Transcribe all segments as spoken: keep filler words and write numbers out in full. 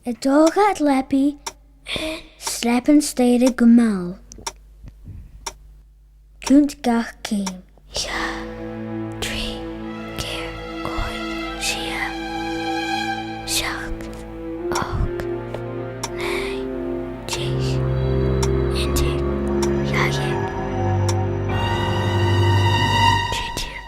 An toiseach leabaidh, sleamhainn staidhre gu mall. Cunnt gach ceum. Dhà, trì, ceithir, còig, sia, seachd, ochd, naoi, deich, aon deug, dhà dheug, trì deug.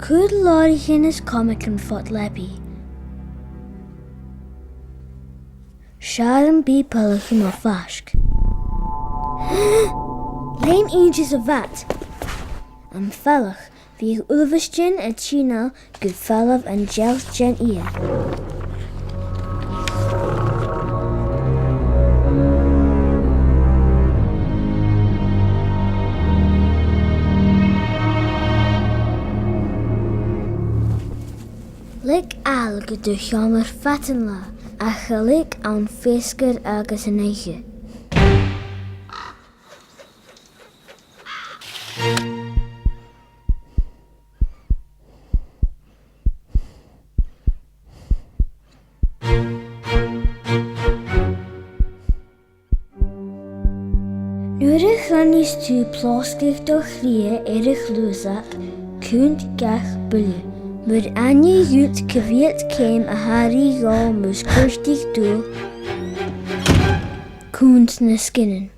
Cuir leabhraichean is coimicean fad leabaidh. Seall am bi peallaich no faisg. Lean innte sa bhad. Am peallach, bidh uilebheistean a' tionndadh gu falamh an t-sealladh den iar. Leig fhàilte gu do sheòmar fad an latha, ach leig ann feasgar agus an oidhche. Nuair a chluinneas tu plosgadh do chridhe air a' chluasag, cunnt gach buille. Mura h-aithne dhut cò mheud ceum a tha ri dhol mus cuirtich dùil, cunnt na sgilean.